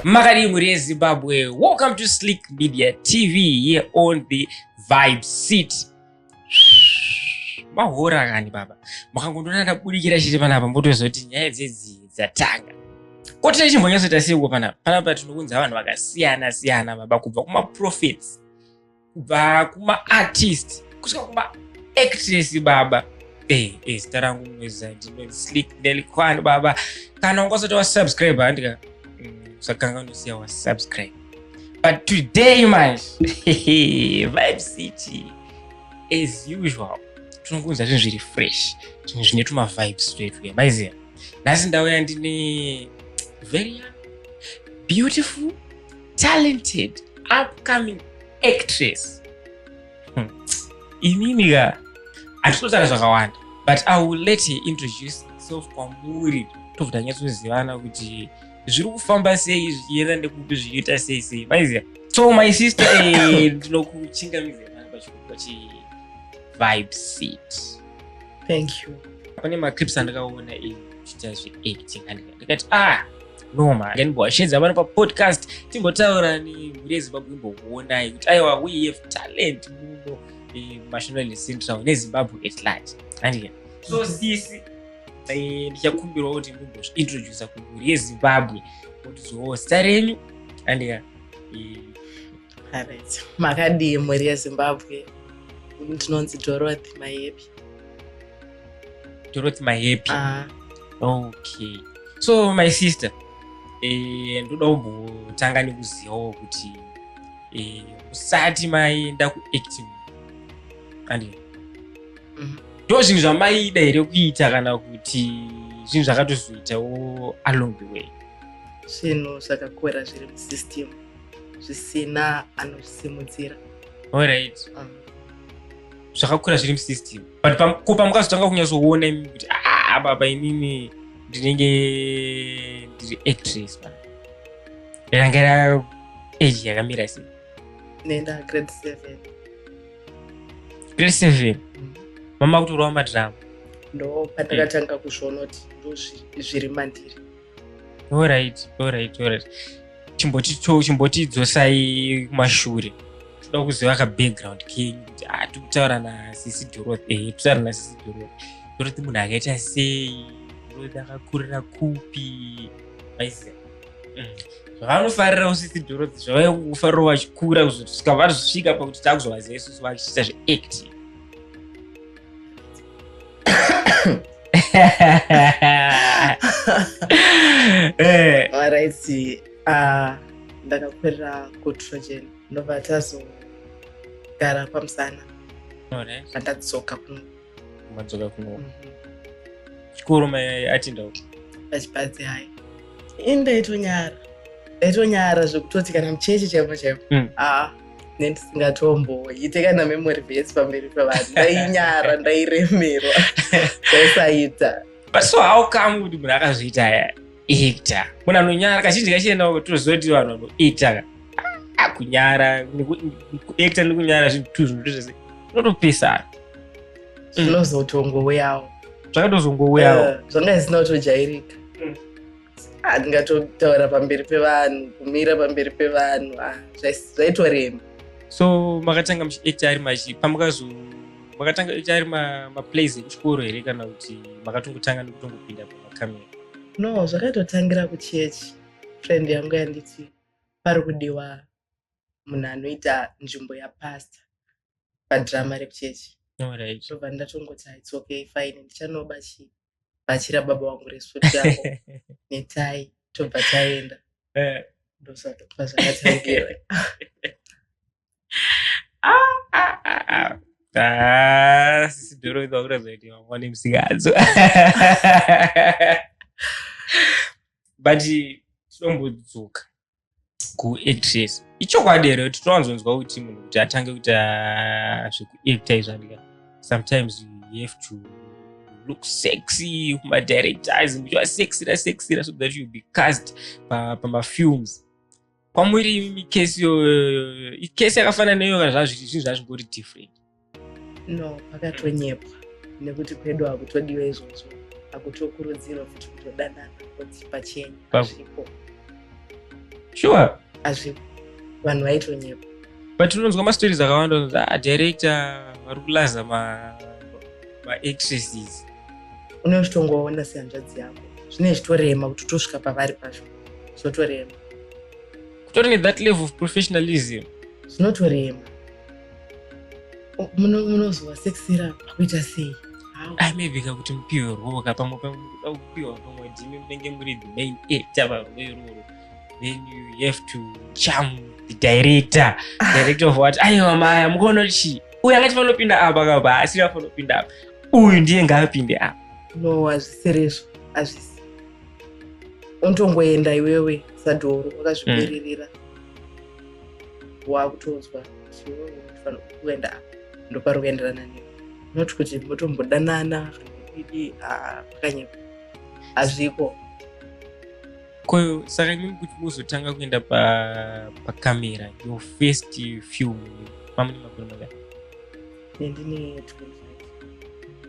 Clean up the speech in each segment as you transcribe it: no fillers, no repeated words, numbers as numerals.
Makadii mhuri yeZimbabwe, welcome to Slick Media TV here on the Vibe Seat. Mahora kani baba, makangondiona ndabudikira chete panapa mbotoziva kuti nyaya dzedzi dzatanga. Ko tine chimbonyatsoita seiko panapa? Panapa tinounza vanhu vakasiyana siyana baba, kubva kumaprophets, kubva kumaartist kusvika kumaactress baba. Zita rangu munoziva, ndinonzi Slick Nelikhwani baba. Kana ungasati wasubscribe handika, usakanga unosiya wasubscribe. But today manje Vibe City as usual tinokuunza zvinhu zviri fresh, zvinhu zvine tumavibes twetu, maiziva. Nhasi ndauya ndine very young, beautiful, talented upcoming actress. Imimi ka hatitotaura zvakawanda, but I will let her introduce herself kwamuri, tobva tanyatsozivana kuti zviri kufamba sei, zvichienda ndekupi, zvichiita sei sei, maiziva. So my sister, ndinokuchingamidza pana pachirongwa cheVibe Seat. Thank you. Pane maclips andakaona uchiita zveacting, ndikati, ah no man, ngandimboashedza pano papodcast, timbotaura nemhuri yeZimbabwe, imbokuonai kuti aiwa, we have talent muno muMashonaland Central neZimbabwe at large, handika? So sisi, ndichakumbirawo kuti mumbozviintroduca kumhuri yeZimbabwe, kuti zita renyu, handika? Alright. Makadii mhuri yeZimbabwe? Ndinonzi Dorothy Mayepi. Dorothy Mayepi. Ah. Okay, so my sister, ndoda kumbotanga nekuzivawo kuti musati maenda kuacting, andi ndo zvinhu zvamaida here kuita, kana kuti zvinhu zvakatozoitawo along the way? Zvinhu zvakakura zviri musystem, zvisina anozvisimudzira. Alright. Zvakakura zviri musystem, but ko pamukazotanga kunyatsoona imi kuti, ah baba, inini ndinenge ndiri actress pana, ranga ra age yakamira sei? Nenda grade 7. Grade 7? Mama kutorwa madrama? Ndo pandakatanga kuzviona kuti ndo zviri mandiri. Alright, chimbotidzosai kumashure. Toda kuziva kabackground kenyu kuti, ah, tikutaura nasisi Dorothy, tikutaura nasisi Dorothy. Dorothy munhu akaita sei? Dorothy akakurira kupi, maiziva? Zvavanofarirawo sisi Dorothy, zvavaikufarirawo vachikura, kuzosvika vazosvika pakuti takuzovaziva isusu vachiita zveacting. Alright, ndakakurira kuTrojan, ndobva tazogara pamusana. Pandadzoka kuno. Madzoka kuno. Chikoro maatinda? Pachipadzi hai. Ini ndaitonyara, ndaitonyara zvekutoti kana muchechi chaipo chaipo, ah, nendisingatomboite kana memory verse pamberi pevanhu. Ndainyara, ndairemerwa, ndaisaita. But so how come kuti munhu akazviita actor, munhu anonyara? Kazhinji kachienda toziva kuti vanhu vanoacta, ah, kunyara, kuacta nekunyara zvinhu tu zvinotoita zvinotopesana. Zvinozotongouyawo. Zvakatozongouyawo? Zvanga zvisina kutojairika. Handingatotaura pamberi pevanhu, kumira pamberi pevanhu, ah, zvaitorema. So makatanga muchiacta ari machi pamakazo makatanga acta ari maplays ekuchikoro here, kana kuti makatongotanga nekutongopinda pamakamera? No, zvakatotangira kuchechi. Friend yangu yanditi pari kudiwa munhu anoita nzvimbo yapastor padrama rekuchechi. Ndobva ndatongoti, "Its okay, fine, ndichanoba bhachi rababa wangu resuti yako netai," tobva taenda. Ndosaka zvakatangira. Ah, ah, sisi Dorothy vakuratidza kuti vanga nemusikadzo, but tinombodzoka kuactress. Ichokwadi here kuti towanzonzwa kuti munhu kuti atange kuita zvekuacta izvo, andika, sometimes you have to look sexy kumadirectors, muchivasexira sexira so that you be cast pamafilms? Kwamuri imi, case yo icase yakafanana neiyo, kana zvazviri zvinhu zvazvingori different? No, pakatonyepwa, nekuti kwedu hakutodiwa izvozvo, hakutokurudzirwa futi kutodanana kuti pachenyu. Zvipo. Sure. Hazvipo, vanhu vaitonyepa. But unonzwa mastories akawanda unonzi, ah, director vari kulaza maactresses. Une uchitongoona sehanzvadzi yako, zvine zvitorema kuti utosvika pavari pacho, zvotorema. Kutori nethat level of professionalism. Zvinotorema. Munozovasekisira pakuita sei? How? Ah, maybe kakuti mupiwe role pamwe, pamwe mukuda kupiwa, pamwe ndimi munenge muri the main actor parole iroro, then you have to charm the director. Director of what? Aiwa maya, mukaona kuti chii, uyu angati fanopinda apa kapa, asiri afanopinda apa, uyu ndiye ngaapinde apa. No, hazvisirizvo, hazvisi. Unotongoenda iwewe sadhoro wakazvimiririra, wakutonzwa kuti iwewe unofanira kuenda apa, ndopari kuenderana newe, not kuti motombodanana kana kudidi. Pakanyepa, hazviko. Ko saka imimi kuti muzotanga kuenda pakamera, your first film, pamune makore mangani? Nendine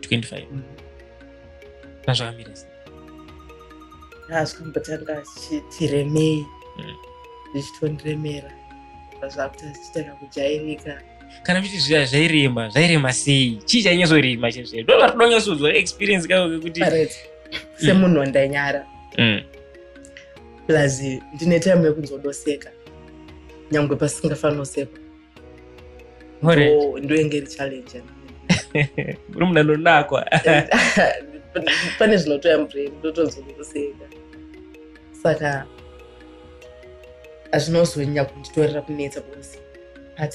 25. 25? Pazvakamira sei? Zvikambotanga zvichitiremei, zvichitondiremera, zvakuita zvichitanga kujairika. Kana muchiti zviya zvairema, zvairema sei? Chii chainyatsorema chaizvo? Ndo zvatodonyatsonzwa experience kako kekuti Alright. Semunhu wandainyara, plus ndine time yekunzodoseka nyangwe pasingafaniri kusekwa. Ndoenge iri challenge. Muri munhu anonakwa. Pane zvinotoya mubrain, ndotonzodoseka, saka hazvinozonyanya kunditorera kunetsa because but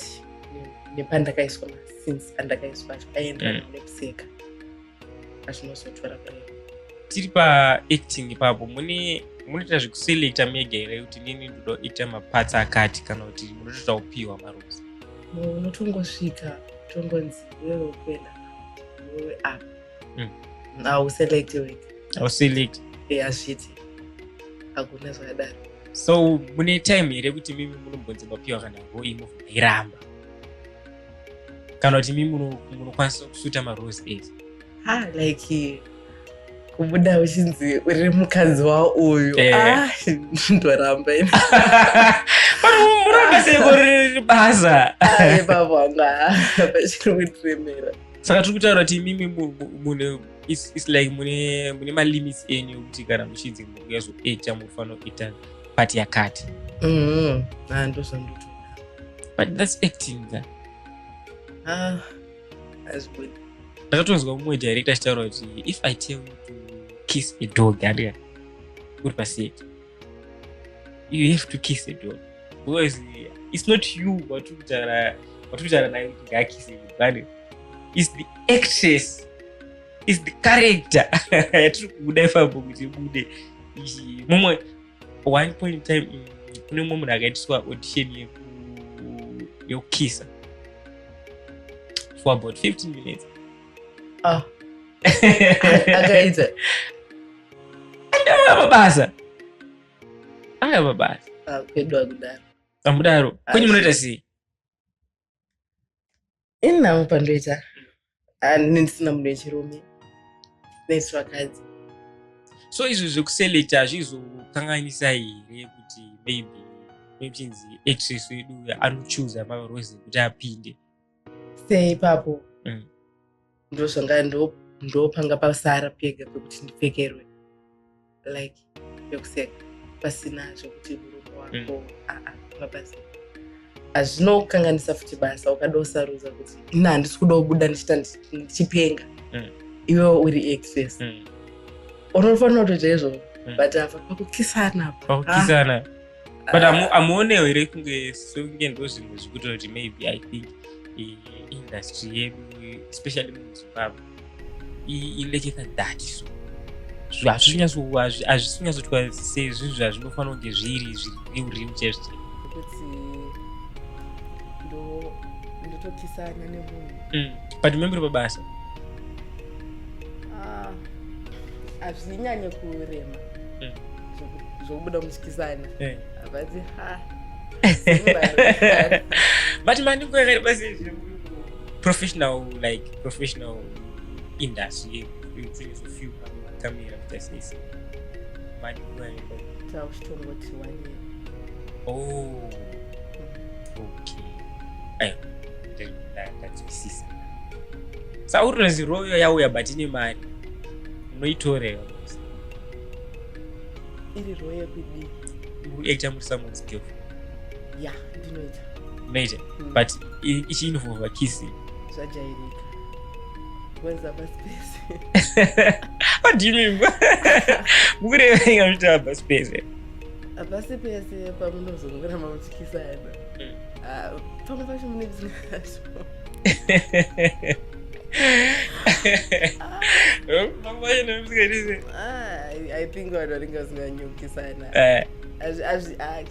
nepandakaiswa, since andakaiswa acho aenderana nekuseka, hazvinozotora kurema. Tiri paacting ipapo, mune munoita zvekuselecta mega here kuti nini ndoda kuita maparts akati, kana kuti munotoita kupiwa maroles? Unotongosvika, tongonzi iwewe kuenda, iwewe apa. Hauselect wega. Auselect? Hazviti, hakuna zvakadaro. So mune time here kuti mimi munombonzi mapiwa kana role imwe mairamba, kana kuti mimi munokwanisa kusuita maroles ese? Ha, like kubuda uchinzi uri mukadzi wauyu? Ah, ndoramba ini. But muramba seiko riri basa? Ah, ipapo hanga pachiri kundiremera. Saka tiri kutaura kuti imimi mune it's like mune malimits enyu ekuti kana muchinzi mukuyazoacta munofanira kuita part yakati. Ah, ndozvandotoda. But that's acting ka. Ah, hazvibudi. Ndakatonzwa mumwe director achitaura kuti if I tell you to kiss a dog, andika uri paset, you have to kiss a dog because it's not you watiri kutaura naye kuti ngaakise, but it's the actress, is the character yatiri kubuda ipapo kuti ibude. Mumwe one point in time, kune mumwe munhu akaitiswa audition yekukisa for about 15 minutes. Ah, akaita? Aya mabasa, aya mabasa. Ah, kwedu akudaro. Amudaro kwenyu munoita sei? Ini namo pandoita, ah, ndisina munhu wechirume, nesu vakadzi. So izvo zvekuselekta hazvizokanganisa here kuti maybe mechinzi actress wedu anochuza maroles ekuti apinde? Seipapo ndozvanga ndopanga pasara pega pekuti ndipfekerwe, like pekuseka pasina zvekuti murume wako. Aa, panga pasina. Hazvinokanganisa futi basa ukada usarudza kuti ina handisi kuda kubuda ndichiita ndichipenga, iwewe uri actress, unofanira kutoita izvozvo. But apa pakukisana apa, Pakukisana, but hamuonewo here kunge sekunge ndo zvimwe zvikuita kuti maybe, I think, industry yedu, especially muZimbabwe, ilekeka that? So hazvisi kunyatsoitwa sezvinhu zvazvinofanira kunge zviri real real chaizvo chaizvo. Kuti ndotokisana nemunhu? But memuri pabasa. Ah, hazvinyanye kurema zvokubuda muchikisana, but ha. But mandingo yakaita basa professional, like professional industry yekufilm, makamera, kuita sei sei, mandingo yakaita? Tauchitongoti one year. Oh. Okay. Ayo. Ndanzwisisa. Sa uri royo yauya but ine mari. Unoitorera. Iri royo yekudii? Uri actor muri someone's girlfriend. Yeah, ndinoita. Unoita. But ichi involve kissing. Zvajairika. Kwanza pasi pese. What do you mean? Mukureva inga muchiti pasi pese. Hapasi pese pamunozongoramba muchikisana. Ah, pamwe pacho mune zvisingazvo. Ah, I think vanhu vanenge vasinganyokisana.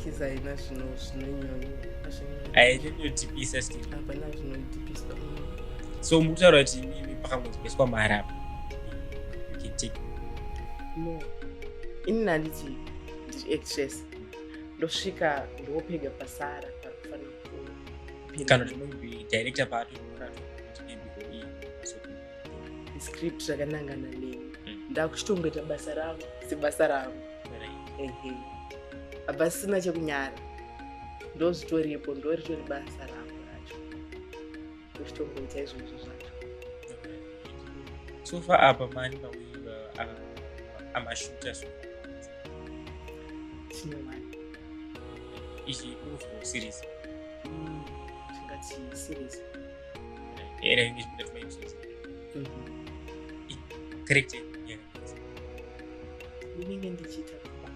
Kisa haina zvinonyanya. Hainonyodhipisa still. Hapana zvinodhipiswa. So mukutaura kuti imimi pakangodzipeswa mari apa. You can take. No. Ini handiti ndiri actress. Ndosvika ndopega pasara panofanira kupinda. Kana kuti maybe director paatonyora kuti maybe iyi so Script rakanangana neni. Ndakuchitongoita basa rangu sebasa rangu. Ehe. Hapasina chekunyara. Ndozvitoripo, ndoritori basa rangu racho. Ndochitongoita izvozvo zvacho. So far apa mani mawiri amashuta so Tine one. Ichi overall series. Tingati series. Era inge chipinda tuma episodes. Character yeah. Ndinenge ndichiita baba.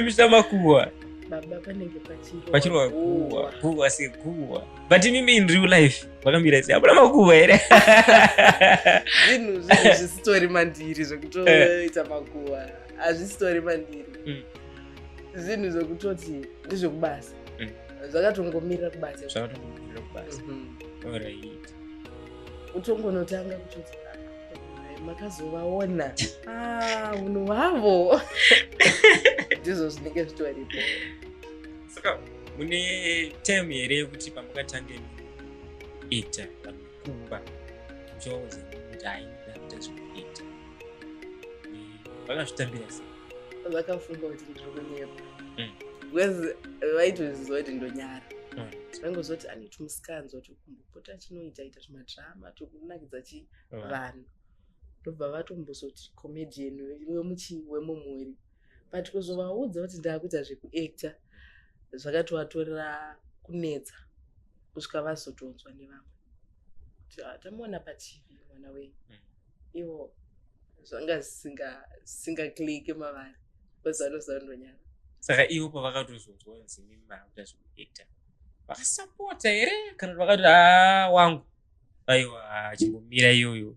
Mr. Makuwa. Baba panenge pachirwa. Pachirwa guwa, guwa seguwa. But imimi in real life vakamira sei? Hapana makuwa here? Zvinhu zvinhu zvisitori mandiri zvekutoita makuwa. Hazvisitori mandiri. Zvinhu zvekutoti ndezvekubasa. Zvakatongomirira kubasa. Zvakatongomirira kubasa. Alright. Utongonotanga kutoti makazovaona. Ah, unhu hwavo. Ndizvo zvinenge zvitoripo. Saka mune time here yekuti pamakatanga kuita vanhu kumba muchivaudza kuti hai ndakuita zvekuita, vakazvitambira sei? Vakafunga kuti ndiri kunyepa. Because vaitoziva kuti ndonyara. Vaingozoti ane tumusikanzwa twekumbopota achinoita ita tumadhirama twekunakidza chi vanhu. Ndobva vatombozoti comedian wemuchi wemumhuri. But kuzovaudza kuti ndakuita zvekuacta zvakatovatorera kunetsa kusvika vazotonzwa nevamwe kuti tamuona paTV mwana wenyu. Ivo zvanga zvisingaclicke mavari because vanoziva ndonyara. Saka ivo pavakatozonzwa kunzi imimi makuita zvekuacta vakasapota here kana kuti vakati haa wangu aiwa chimbomira iyoyo,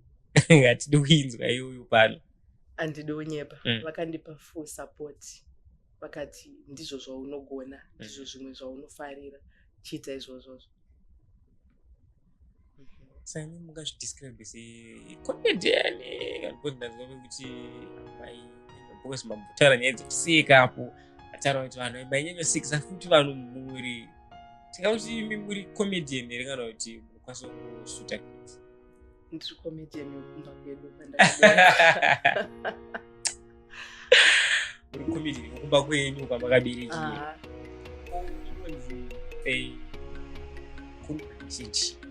hatidi kuinzwa iyoyo pano? Handidi kunyepa. Vakandipa full support, vakati ndizvo zvaunogona, ndizvo zvimwe zvaunofarira, chiita izvozvozvo. Saka imi mungazvidescribe secomedian kana kuti ndanzwa kuti mai, because mambotaura nyaya dzekuseka apo, ataura kuti vanhu mainyanyosekesa futi vanhu mumhuri, tingakuti imi muri comedian here kana kuti munokwanisa kungosuta? Ndiri comedian wekumba kwedu kwandakaberekwa. Muri comedian wekumba kwenyu kwamakaberekera? Ah. Inonzi relationship,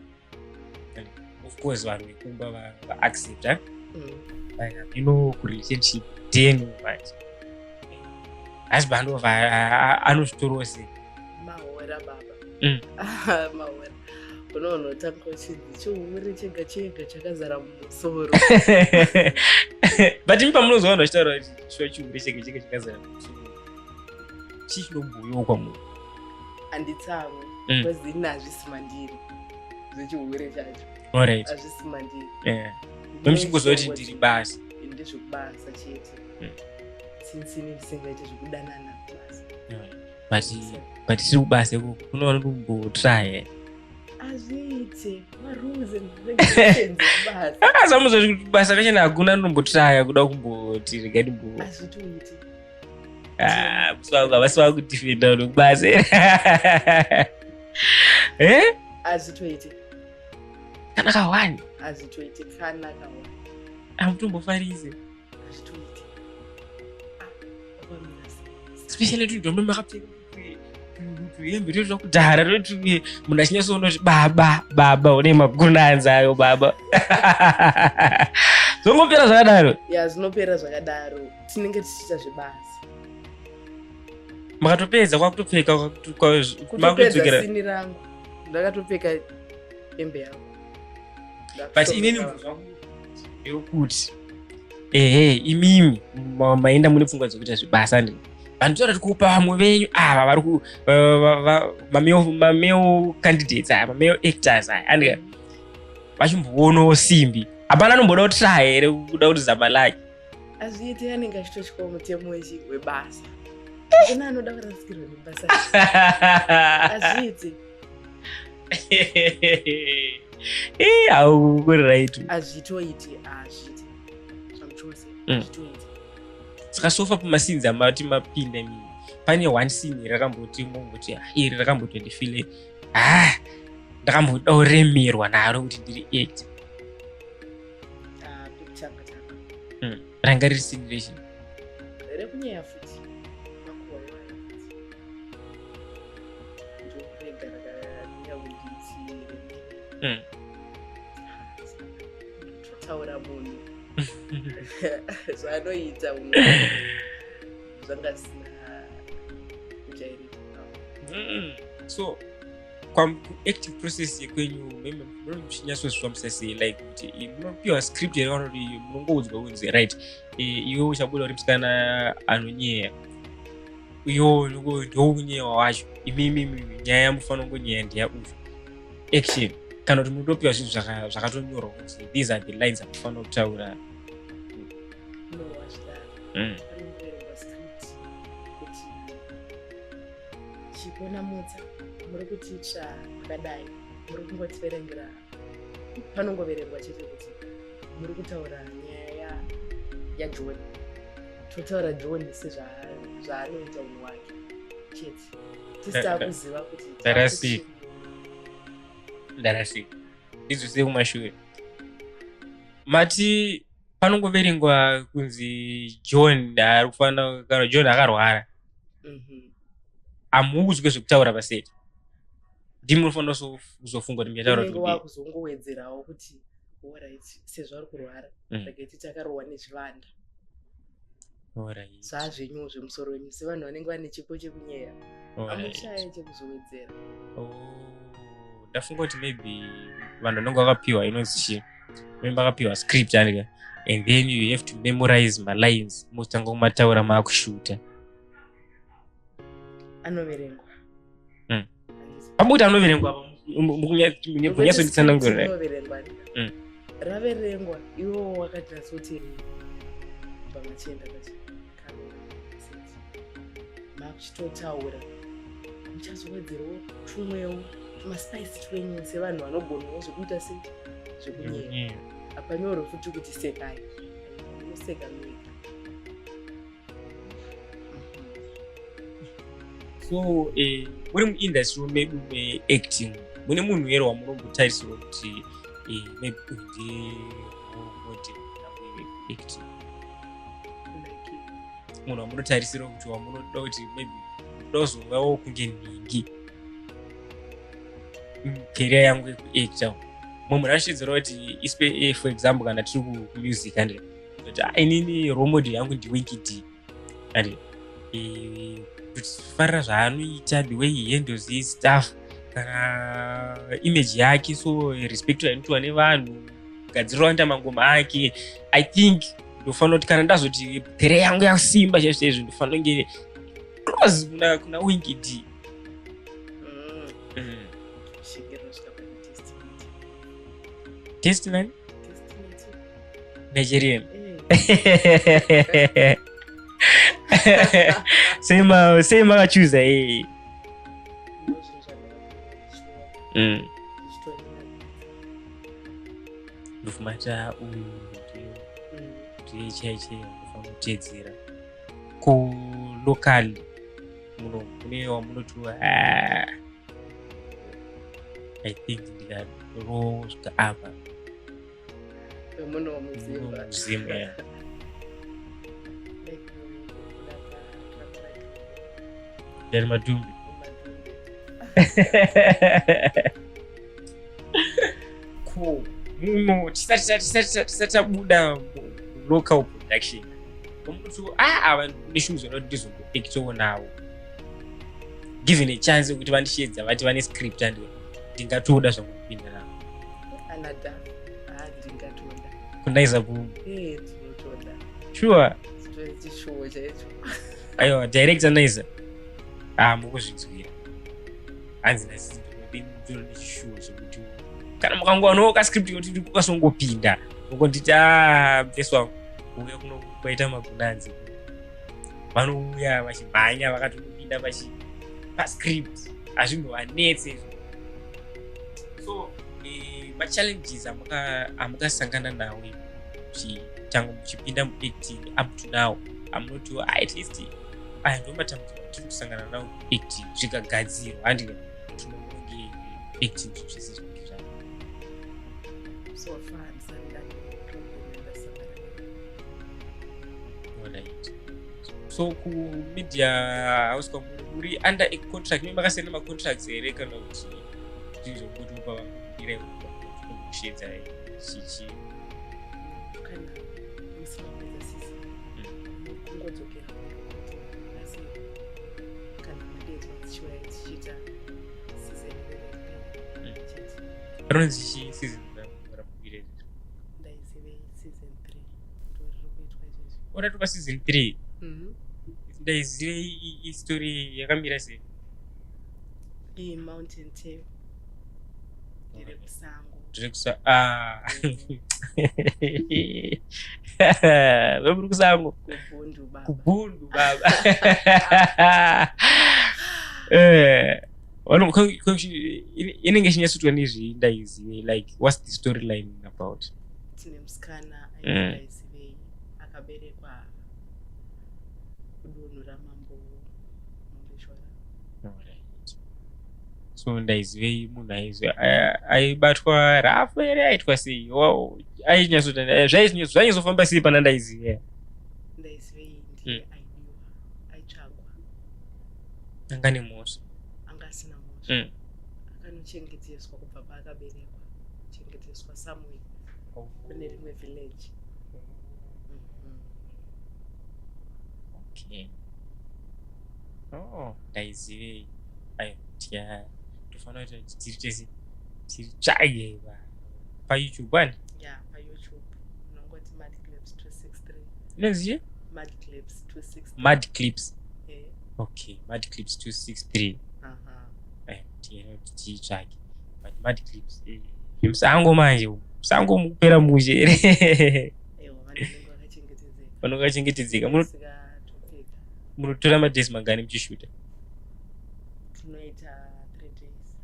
of course vanhu vekumba vaaccepta ino kurelationship then manje husband of anozvitorawo sei? Mahora baba. Mahora, unoona utanga uchinzi chihure chega chega chakazara mumusoro. But imi pamunozoona vachitaura kuti shuwa chihure chega chega chakazara mumusoro, chii chinombouyao kwamuri? Handitsamwe because ini hazvisi mandiri zvechihure chacho. Hazvisi mandiri. Nomuchingoziva kuti ndiri basa. Ndezvekubasa chete. Since ini ndisingaite zvekudanana kubasa. But tiri kubasa ikoko kuno vanotombotraya. Hazviite, marules and regulations ekubasa. Asamuza kuti basa rachena hakuna anotombotraya kuda kumboti regai ndimbo. Hazvitoiti. Havasi vakudefenda nokubasa, eh? Hazvitoiti. Kana kawani? Hazvitoiti kana kawani. Hamutombofarise? Hazvitoiti. Especially tundombe makapfeka tuhembe twetu twakudhara twetu, munhu achinyatsoona kuti baba, baba une magunanza ayo baba. Zvongopera zvakadaro. Ya, zvinopera zvakadaro, tinenge tichiita zvebasa. Makatopedza kwakutopfeka Kutopedza makudzokera. Scene rangu ndakatopfeka hembe yangu. But inini mubvunzo wangu ndewekuti, ehe, imimi maenda mune pfungwa dzekuita zvebasa, ndi vanhu kuti kupa vamwe venyu ava vari ku mamale candidates aya, mamale actors aya, andika vachimboonawo simbi, hapana anomboda kutraya here, kuda kuti zama lake? Azviiti, anenge achitotyawo mutemo webasa. Kuna anoda kurasikirwa nebasa? Azviiti. Aukuri right. Azvitoiti, azviiti zvamuchose. Azvitoiti. Saka so far pamascenes amati mapinda imimi, pane one scene rakamboti momboti, "Ah, iri rakamboti ndifile, ah, ndakamboda kuremerwa naro kuti ndiri act"? Ah, pekutanga tanga. Ranga riri scene rechi? Rekunyeya futi, makuhwa iwayo futi, ndorega rakanyanya kunditi remere. Totaura munhu zvaanoita unhu zvanga zvisina kujairika. So acting process yekwenyu meme muchinyatsozvifambisa sei? Like kuti munopiwa script here, kana kuti munongoudzwa kunzi, "Right, iwe uchabuda uri musikana anonyeya, iyo ndokunyewa wacho, imimi nyaya yamufanira kungonyeya ndeya uyu, action"? Kana kuti munotopiwa zvinhu zvakatonyorwa kunzi, "These are the lines amufanira kutaura"? No, hazvidaro. Panongoverengwa script kuti chipona mutsa muri kutiitsva pakadai, muri kungotiverengera, panongoverengwa chete kuti muri kutaura nyaya yaJohn, totaura John sezvaanoita unhu hwake chete, tisita kuziva kuti Ndarasika. Ndarasika, ndidzosei kumashure. Mati panongoverengwa kunzi John ari kufanira, kana John akarwara, hamuudzwe zvekutaura paset? Ndimi munofanira kuzofunga kuti muchataura Unenge kuti kudii? Wakuzongowedzerawo kuti, alright, sezvo ari kurwara, regai titi akarohwa nezvivanda. Zvazvenyuwo zvemusoro wenyu sevanhu vanenge vane chipo chekunyeya, amushaya chekuzowedzera. Oh, ndafunga kuti maybe vanhu vanenge vakapiwa inonzi chii, maybe vakapiwa script andika, and then you have to memorize malines, motanga kumataura maakushuta. Anoverengwa. Pabuti anoverengwa apa, kunyatsonditsanangurira. Rinoverengwa. Raverengwa, iwo wakati pamachienda pachikamera set, makuchitotaura, muchazowedzerawo tumwewo tumaspice twenyu sevanhu vanogonawo zvekuita se zvekunyeya. Hapanyorwe futi kuti sekai, unoseka mega. So muri muindustry medu meacting, mune munhu here wamunombotarisirwa kuti maybe uyu ndiye role model yangu yeacting? Like? Munhu wamunotarisira kuti wamunoda kuti maybe ndoda kuzovawo kunge nhingi career yangu yekuacta, mumwe munhu achidzira kuti for example, kana tiri kumusic, and kuti, "Ah, inini role model yangu ndiWinky D," and kufarira zvaanoita, the way he handles his stuff, kana image yake, so respect yainotiwa nevanhu, gadziriro anoita mangoma ake, I think ndofanira kuti kana ndazoti career yangu yasimba chaizvo chaizvo, ndofanira kunge close kuna Winky D. Kusvikira kusvika pana Destiny. Destiny? Destiny. Nigerian? Eh. Sei makachuza iyi? Ndozvinhu zvandakachiwa zvichitonyanza. Ndofumata uyu ndiye chai chai unofanira kuteedzera. Kulocal muno mune wamunotiwa, "Ah, I think ndikarosvika apa"? Muno muzimba? Muzimba, yeah. Like, kuna Dari Madhumbe. Madhumbe. Ko muno tisati tabuda local production, munoti, ah, ava neshungu zvoda kuti ndizongoactawo navo, given a chance yekuti vandisheedza, vati vane script, and ndingatoda zvangu kupinda navo? Anada, ah, ndingatoda. Kunaiza Boom? Eh, ndinotoda. Sure? Chitori chishuwo chaicho. Aiwa, director Naiza, ah, mukuzvinzwira, hanzi ndoro nechishuwo chekuti kana mukangowanawo kascript kuti ndikukasongopinda, mukonditi, a mufesi wangu, uya kuno kwaita magunanzi, vanouya vachimhanya vakatopinda pascript, hazvimbovanetse izvo. So machallenges amukasangana nawo muchitanga, muchipinda muacting up to now, amunoti, ah, at least aya ndo matambudziko atiri kusangana nawo kuacting, zvikagadzirwa, handika tinonge acting zvinhu zvese zvinenge zva So far handisati ndane problem yandasangana nayo. Alright. So kumedia house kwamuri, muri under a contract, mi makasaina macontracts here, kana kuti zvinhu zvokuti upa vangokudirai kushedza chichi? Kana musina kupedza season, kungodzokera, asi kana madedzwa dzichiuya dzichiita season chete. Rinonzi chi season ramubira izvi? Ndaizivei season 3 ndo riri kuitwa izvezvi. Oratopa season 3? Ndaizivei istory yakamira sei? Iyi mountain tale, ndere kusango. Ndiri kusa, ah, vemuri kusango? Kubhundu, baba. Kubhundu, baba. Eh, inenge ichinyatsoitwa nezvei Ndaizivei? Like, what's the storyline about? Tine musikana ainzi Ndaizivei, akaberekwa kudunhu raMambo Mombeshora. Alright. So Ndaizivei munhu aibatwa rafu here? Aitwa sei? Zvainyatso-famba sei pana Ndaizivei? Ndaizivei ndiye aidiwa, aitsvagwa. Anga nemhosva? Anga asina mhosva. Akanochengeteswa kubva paakaberekwa, chengeteswa somewhere kune rimwe village. Okay. Oh, Ndaizivei. Ayo, tiya tofanira kuti tiri tese titsvage paYouTube ani? Ya, paYouTube unongoti Mad Clips 263. Inonzi chii? Mad Clips 263. Mad Clips? Eh. Okay, Mad Clips 263. Aha. Ayo, tienda kuti tiitsvage. But Mad Clips, zvemusango manje, musango mukupera mushe here? Ewa, vanenge vakachengetedzeka. Vanonge vachengetedzeka. Musikatopfeka. Munotora madays mangani muchishuta? Tinoita 3 days.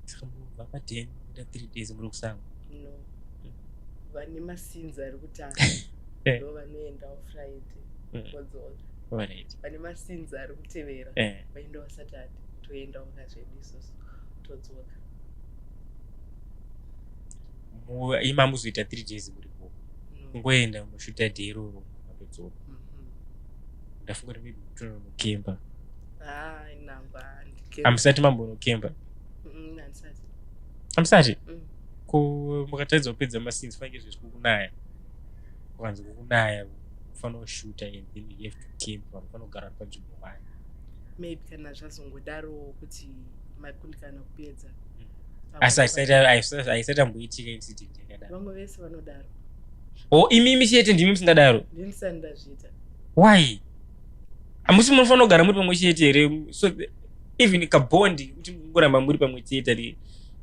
Saka munobva pa10, muita 3 days muri kusango? No, vane mascenes ari kutanga ndo vanoendawo Friday, vodzoka. Vane mascenes ari kutevera vaendawo Saturday, toendawo kazvedu isusu, todzoka. Ima muzoita 3 days muripo? No. Kungoenda mushuta day iroro, matodzoka? Mhm. Ndafunga kuti maybe mutononokemba. Ah, inangwa. Hamusati mambonokemba? Handisati. Hamusati? Mm. Ko mukatadza kupedza mascenes, fanike zvezvi kukunaya, kukanzi kukunaya, ufanira kushuta and then you have to camp, vanofanira kugara vari panzvimbo one? Maybe kana zvazongodarowo kuti makundikana kupedza. Asi haisati amboitika incident yakadaro? Vamwe vese vanodaro. O, imimi chete ndimi musingadaro? Ndini ndazviita. Why? Hamusi munofanira kugara muri pamwe chete here? So even kabond kuti mungoramba muri pamwe chete ari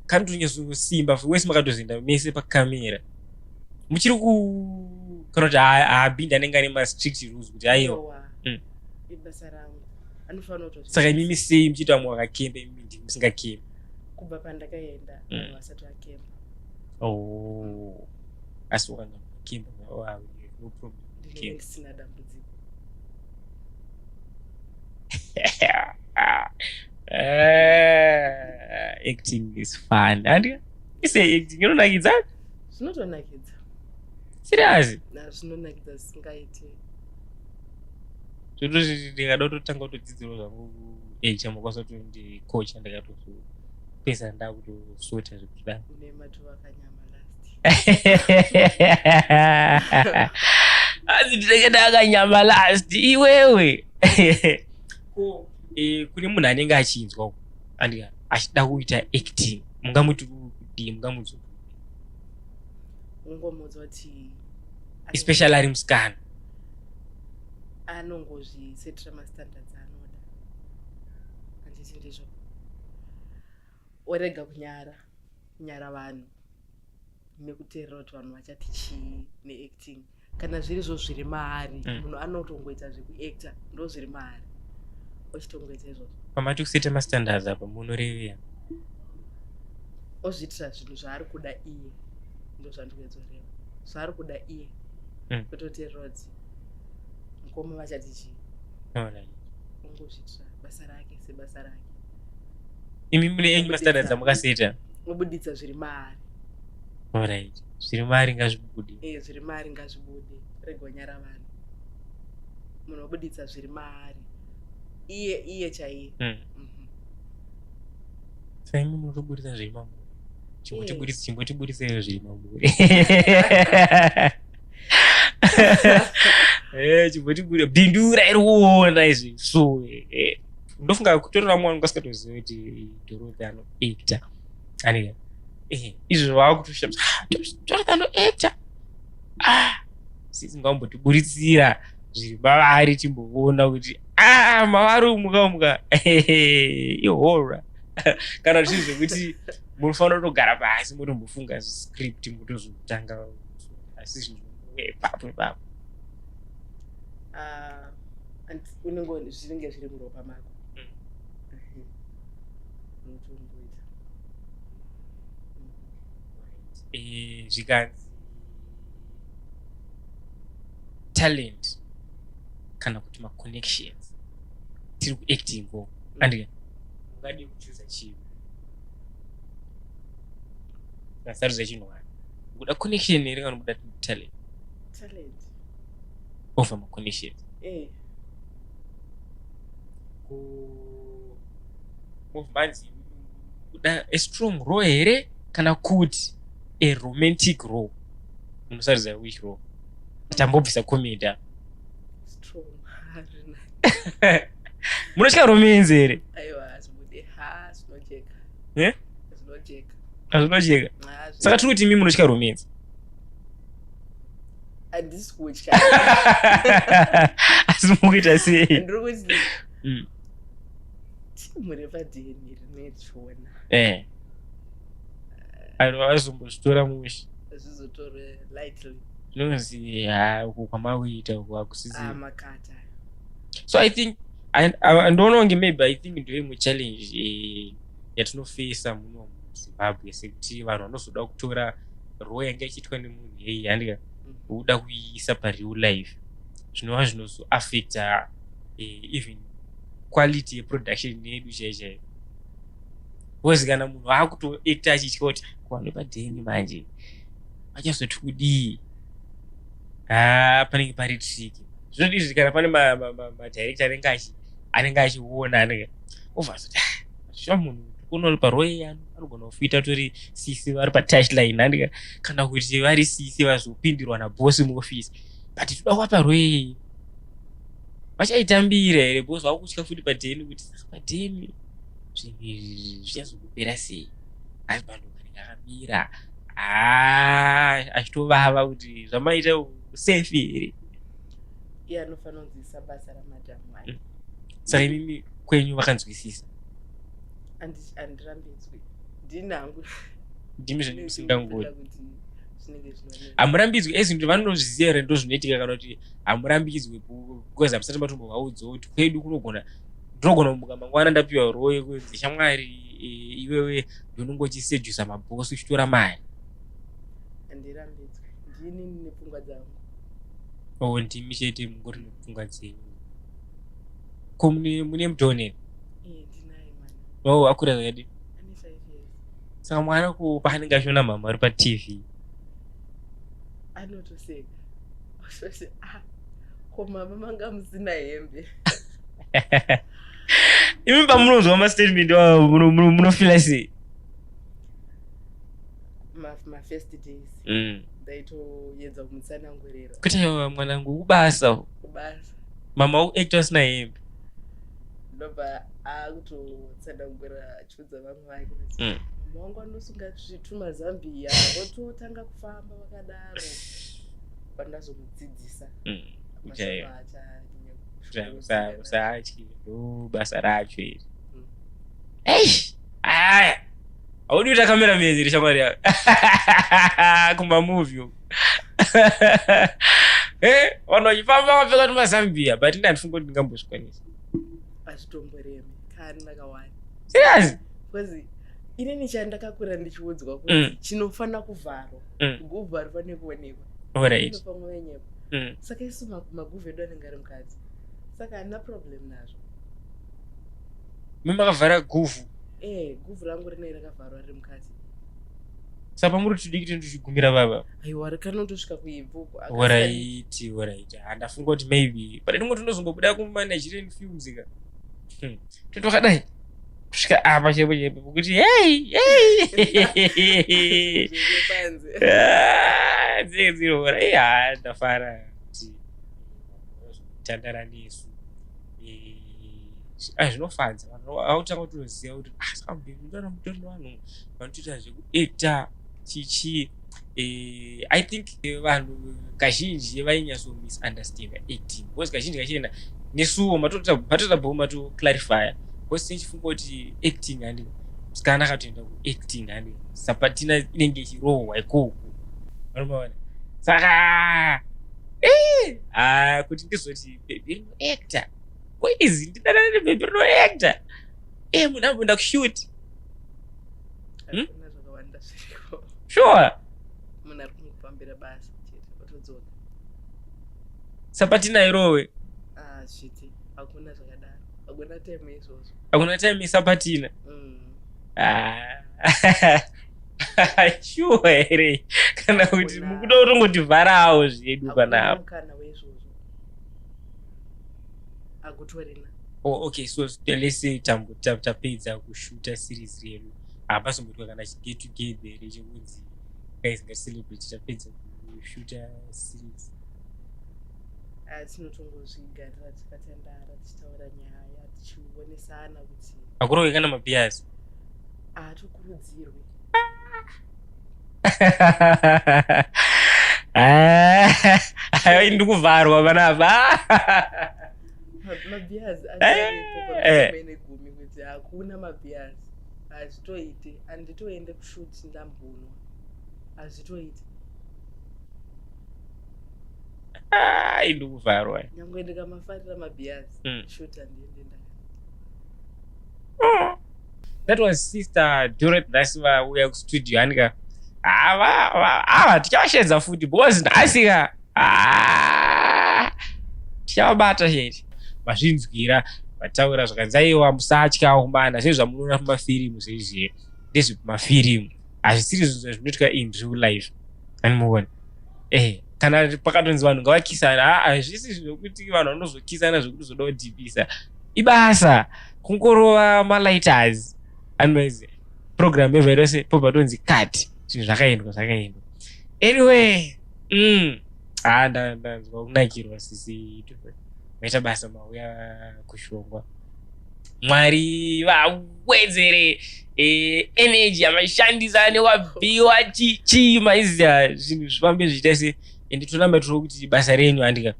kanotonyatsosimba wese, makatozoenda mese pakamera muchiri ku, kana kuti haabhindi, anenge ane mastrict rules kuti aiwa? Aiwa. Ibasa rangu, anofanira kutozvi. Saka imimi sei muchiita vamwe vakakemba, imimi ndimi musingakembi? Kubva pandakaenda, vanhu vasati vakemba. Oh. Asi wakanga kemba, no problem? Ndinenge Kemba. ndisina dambudziko. Acting is fun, and ise acting inonakidza. Zvinotonakidza. Serious? Na, zvinonakidza zvisingaiti. Zvototi ndingada kutotanga kutodzidzirawo zvangu. Kuacta mukwanisa kutondikocha ndikatozopesa ndakutosota zvekudaro. Hanzi ndinenge ndakanyama last iwewe. Ko kune munhu anenge achinzwa and achida kuita acting, mungamuti kudii? Mungamuti Ungomuudza kuti especially ari musikana. Anongozvisetera mastandards anoda, handiti ndizvo? Orega kunyara vanhu nekuteerera kuti vanhu vachati chii neacting. Kana zviri zvo zviri maari, munhu anotongoita zvekuacta, ndo zviri maari, ochitongoita izvozvo. Pamati kuseta mastandards apa munorevera? Ozviitira zvinhu zvaari kuda iye, ndo zvandikuedzoreva, zvaari kuda iye, kutoteerera kuti mukoma vachati chii. Ongozviitira basa rake sebasa rake. Imi mune enyu mastandards amakaseta? Obuditsa zviri maari. Alright, zviri maari ngazvibude. E, zviri maari ngazvibude, regonyara vanhu. Munhu obuditsa zviri maari iye, iye chaiye. Saka imi munotoburitsa zviri mamuri? Chimbotiburitseyo zviri mamuri. Chimbotibudira bindura iri kuona izvi. So ndofunga kutorera mwana ungasikatoziva kuti Dorothy anoacta anike izvo vaakutoshamisa, "Ah, Dorothy anoacta, ah, sisi ngaumbotiburitsira zviri mavari timboona kuti ah, mavari umuka umuka ihora," kana zvinhu zvekuti munofanira kutogara pasi motombofunga script motozotanga, asi zvinhu ipapo ipapo? Ah, and unenge zvinenge zviri muropa mako. Unotongoita. Zvikanzi talent kana kuti maconnections, tiri kuacting ko, andika ungadi kuchuza chii? Ukasarudza chinhu wani, ukuda connection here kana kuda talent? Talent. Over maconnections? Eh. Manzi kuda a strong role here kana kuti a romantic role, munosarudza which role? Tambobvisa comedy apa. Strong harina. Munotya romance here? Aiwa, hazvibude, ha, zvinojeka. Eh? Zvinojeka. Hazvinojeka? Ha. Saka tiri kuti imi munotya romance? Handisi kutya. Asi mukuita sei? Ndiri kuti timu repadheni rine chiona. Aiwa, vazombozvitora mushe. Zvizotore lightly. Zvinonzi ha, uku kwamakuita uku hakusisi. Ah, makata. So I think ndoona kunge maybe, I think ndoimwe challenge yatinofesa muno muZimbabwe, sekuti vanhu vanozoda kutora role yanga ichiitwa nemunhu yei, handika, voda kuiisa pareal life, zvinova zvinozoaffecta even quality yeproduction yedu chaiyo chaiyo, because kana munhu akutoacta achitya kuti kuvanhu vepadheni manje vachazoti kudii, ha, panenge pari tricky. Zvinoti izvi kana pane madirector anenge achiona, anenge obva azoti, "Ah, shuwa munhu kuno parole yanu anogona kufita tori sisi vari patouchline, handika, kana kuti vari sisi vazopindirwa nabhosi muofisi, but toda kuvapa role, vachaitambira here?" Because vakutya futi padheni kuti saka padheni zvinhu izvi zvichazokupera sei? Husband anenge akamira, ah, achitovava kuti zvamaita safe here? Iye anofanira kunzwisisa basa ramadhamu wake. Saka imimi kwenyu vakanzwisisa? Handirambidzwi, ndini hangu. Ndimi zvenyu musingangoni? Kuti zvinenge zvinonetsa. Hamurambidzwi ezi kuti vanozviziva here ndo zvinoitika, kana kuti hamurambidzwi because hamusati matombovaudzawo kuti kwedu kunogona, ndinogona kumuka mangwana ndapiwa role yekunzi, "Shamwari, iwewe ndinongochisejusa mabhosi uchitora mari"? Handirambidzwi, ndini nepfungwa dzangu. O, ndimi chete mungori nepfungwa dzenyu. Ko mune mudhoni? Eh, ndinaye mwana. O, akura zvakadii? Ane 5 years. Saka mwana ko paanenge achiona mama ari paTV? Anotoseka, ototi, "Ah, ko mama manga musina hembe?" Imi pamunonzwa mastatement iwayo munofila sei? Mafirst days ndaitoedza kumutsanangurira kuti aiwa mwanangu kubasa kubasa mama ukuacta usina hembe. Ndobva akutotsanangura achiudza vamwe vake kuti mama wangu anosunga zvitumazambiya vototanga kufamba vakadaro. Pandazomudzidzisa Kuti aiwa. mashoko achanyanya Kuti kushungurudzika. Usatye, ndo basa racho iri. Eish, aya haudi kuita cameraman here shamwari yako kumamovie uku? Vanhu vachifamba vakapfeka tumazambia, but ini handifungi kuti ndingambozvikwanisa. Hazvitomboremi kana kawani. Serious? Because inini chandakakura ndichiudzwa kuti chinofanira kuvharwa guvhu harifaniri kuonekwa. Inopamwe venyepo. Saka isu maguvhu edu anenge ari mukadzi, saka handina problem nazvo. Makavhara guvhu? Guvhu rangu rinenge rakavharwa riri mukati. Saka pamuri tudiki tindichigumira baba? Aiwa, kanotosvika kuibvu uko. Alright, handafunga kuti maybe but rimwe tinozombobuda kuma-Nigerian films ka. Totokadai kusvika apa chaipo chaipo pokuti hey hey. Zviri panze. Ah, dzinenge dzirora. Iya, ndafara kuti tandara nesu. Zvinofadza vanhu vakutanga kutoziva kuti ah, saka ndona mutori vanhu vanotoita zvekuacta chichi. I think vanhu kazhinji vainyatso misunderstand acting, because kazhinji kachienda nesuwo matoita bho matoclarifya, because tichifunga kuti acting, handi musikana akatoenda kuacting, handi sapatina inenge ichirohwa ikoko, vanomaona. Saka ah, kuti ndizoti bhebhi rinoacta, boys, ndidanana nebhebhi rinoacta, munhu amboenda kushoot. Hakuna zvakawanda zviriko. Munhu ari kungofambira basa chete, otodzoka. Sapatina irowe? Ah, zviti hakuna zvakadaro, hakuna time izvozvo. Hakuna time isapatina? Mm. Ah. Sure here, kana kuti Hakuna. mukuda kutongotivharawo zvedu Hakuna panapa? mukana weizvozvo, hakutorina. Oh, okay, so let's say tapedza kushuta series redu, hapazomboitwa kana chiget together here chekunzi guys, ngaticelebrate, tapedza kushuta series? Ah, tinotongozvigarira tikatandara, tichitaura nyaya, tichionesana kuti Hakurohwi kana mabhiasi? Haatokurudzirwi. Aiwa, ndikuvharwa panapa. Mabhiazi aripo pamene gumi kuti hakuna mabhiazi, hazvitoiti. Handitoende kushoot ndambunwa, hazvitoiti. Ai, ndikuvharwa. Nyange ndikamafarira mabhiazi, shoot handiende ndaka That was Sister Dorothy nhasi vauya kustudio, anika ava tichavashedza futi because nhasika tichavabata chete. Mazvinzwira, vataura zvakanzi aiwa, musatya kumana zvinhu zvamunoona pamafirimu zvezviye ndezvepamafirimu, hazvisiri zvinhu zvinoitika in real life, animuona. Kana pakatonzi vanhu ngavakisana, hazvisi zvekuti vanhu vanozokisana zvekuti zoda kudhipisa. Ibasa kungorova malighters, anoizi program yobva se pobva tonzi cut, zvinhu zvakaendwa zvakaendwa. Anyway, ha, ndanzwa kunakirwa. Sisi, maita basa mauya kushongwa. Mwari vawedzere energy yamashandisa newabhiwa chichi maiziya, zvinhu zvifambe zvichiita se. Ende toramba tiri kuti basa renyu, handika,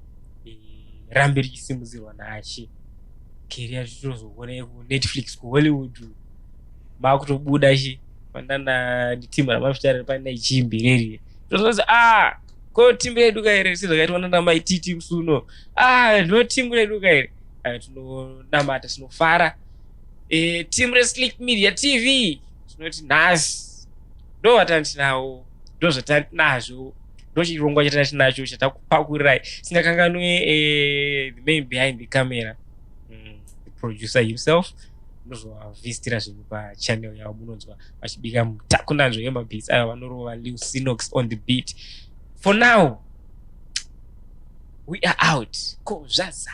rambe richisimudzirwa nashe career, tichizoona kuNetflix, kuHollywood makutobuda chi pandana timu ramafitari pane ichimbi reri, tozonzi a ko timu redu kaire sezvakaitwa nana Maititi musuno, ah, ndo timu redu kaire. Tinonamata, tinofara. Timu reSlick Media TV tinoti nhasi ndo vatandinawo, ndo zvatanazvo, ndo chirongwa chatinacho chatakupakurirai. Singakanganwe the man behind the camera, the producer himself. Munozovavhistira zvinhu pachannel yavo, munonzwa vachibika mutakunanzvo yemabeats ayo vanorova, Lil Sinox on the beat. For now we are out. Ko zvaza.